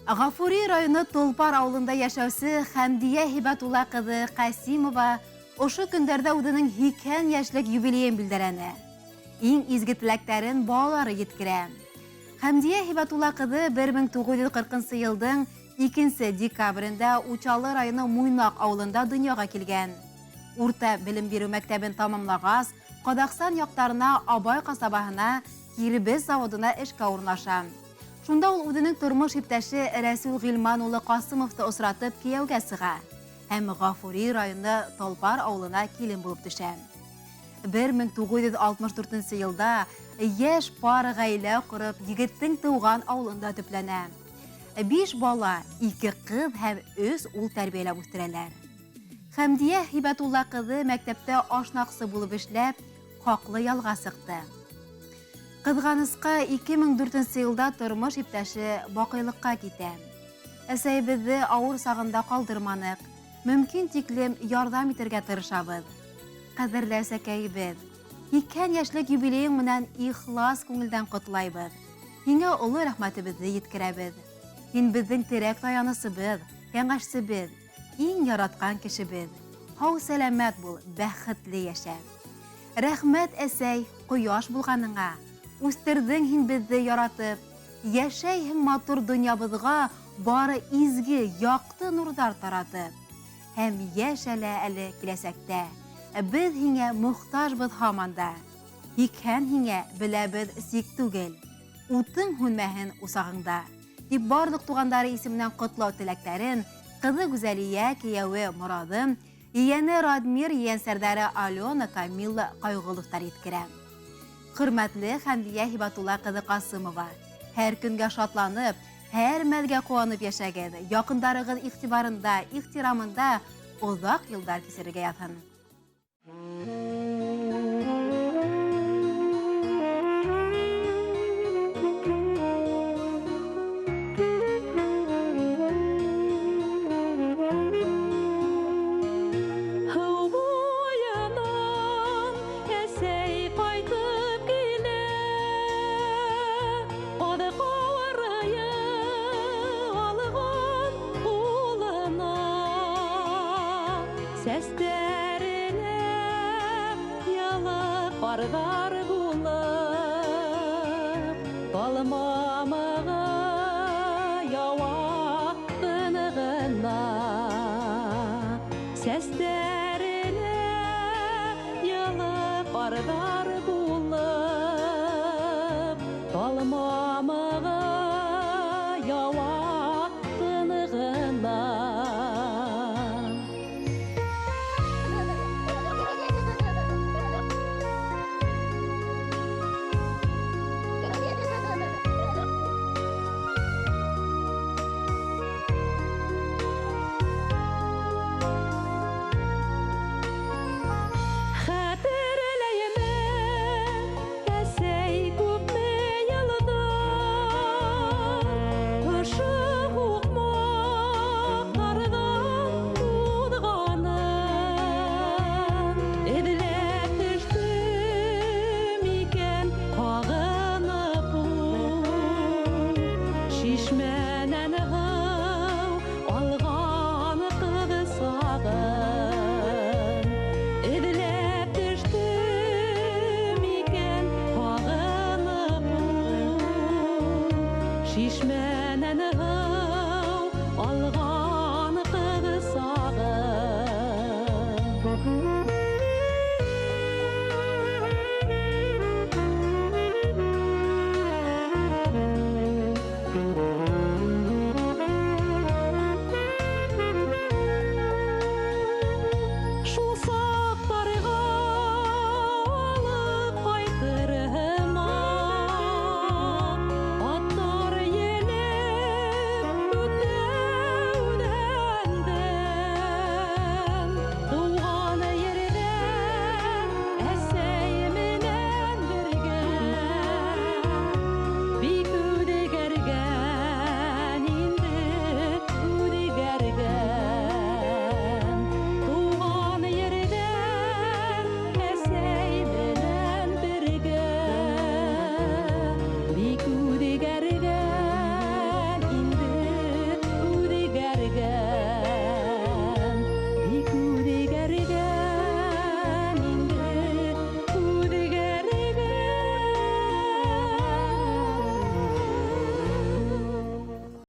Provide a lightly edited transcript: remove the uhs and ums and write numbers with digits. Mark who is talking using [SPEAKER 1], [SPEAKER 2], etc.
[SPEAKER 1] Ғафури районы Толпар ауылында йәшәүсе Хәмдиә Һибәтулла ҡыҙы Ҡасимова ошо көндәрҙә үҙенең 80 йәшлек юбилейын билдәләне. Иң изге теләктәрен балалары еткерә. Хәмдиә Һибәтулла ҡыҙы 1940 йылдың 2 декабрендә Учалы районы Муйнаҡ ауылында донъяға килгән. Урта белем биреү мәктәбен тамамлағас, Ҡаҙағстан яҡтарына Абай ҡасабаһына кирбес заводына эшкә урынлаша. Шунда ул үҙенең тормош иптәше Рәсүл Ғилман улы Ҡасымовты осратып кейәүгә сыға һәм Ғафури районы Толпар ауылына килен булып төшә. 1964 йылда йәш пар ғаилә ҡороп, егеттең тыуған ауылында төпләнә. 5 бала, 2 ҡыҙ һәм 3 ул тәрбиәләп үҫтерәләр. Хәмдиә Һибәтулла ҡыҙы мәктәптә ашнаҡсы булып эшләп, хаҡлы ялға сыҡты. Ҡыҙғанысҡа 2004 йылда тормош иптәше баҡыйлыҡҡа китә. Әсәйебеҙҙе ауыр сағында ҡалдырманыҡ. Мөмкин тиклем ярҙам итергә тырышабыҙ. Ҡәҙерле әсәкәйебеҙ, 80 йәшлек юбилейың менән ихлас күңелдән ҡотлайбыҙ. Һиңә оло рәхмәтебеҙҙе еткерәбеҙ. Һин беҙҙең терәк таянысыбыҙ, кәңәшсебеҙ, иң яратҡан кешебеҙ. Һау сәләмәт бул, бәхетле йәшә. Рәхмәт, әсәй, ҡояш булғаныңа. Үҫтерҙең һин беҙҙе яратып. Йәшәйһең матур донъябыҙға бары изге, яҡты нурҙар таратып. Һәм йәшәлә әле киләсәктә. Беҙ һиңә мохтажбыҙ һаман да. 80 һиңә беләбеҙ сик түгел. Утың һүнмәһен усағыңда. Тип барлыҡ туғандары исеменән ҡотлау теләктәрен ҡыҙы Гүзәлиә, кейәүе Мораҙым, ейәне Радмир, ейәнсәрҙәре Алена, Камилла Ҡайғоловтар еткерә. Хөрмәтле Хәмдиә Һибәтулла ҡыҙы Ҡасымова, һәр көнгә шатланып, һәр мәлгә ҡыуанып йәшәгеҙ. Яҡындарығыҙ иғтибарында, ихтирамында оҙаҡ йылдар кисерергә яҙһын.
[SPEAKER 2] Һыу буйынан әсәй ҡайтып килә, ҡаҙ ҡаурыйы алған ҡулына, сәстәренә ялы ҡарҙар булып, талмамығы яуа тын ғына. Сәстәренә ялы ҡарҙар булып, талмамығы яуа тын ғына. Хәтерләйме әсәй күпме йылдар ошо һуҡмаҡтарҙан уҙғанын, эҙләп төштөм икән һағынып ул шишмәнән һыу алған ҡыҙ сағын. Эҙләп төштөм икән һағынып ул шишмәнән һыу алған ҡыҙ сағын. Шул саҡтарға алып ҡайтыр һымаҡ, аттар елеп үтә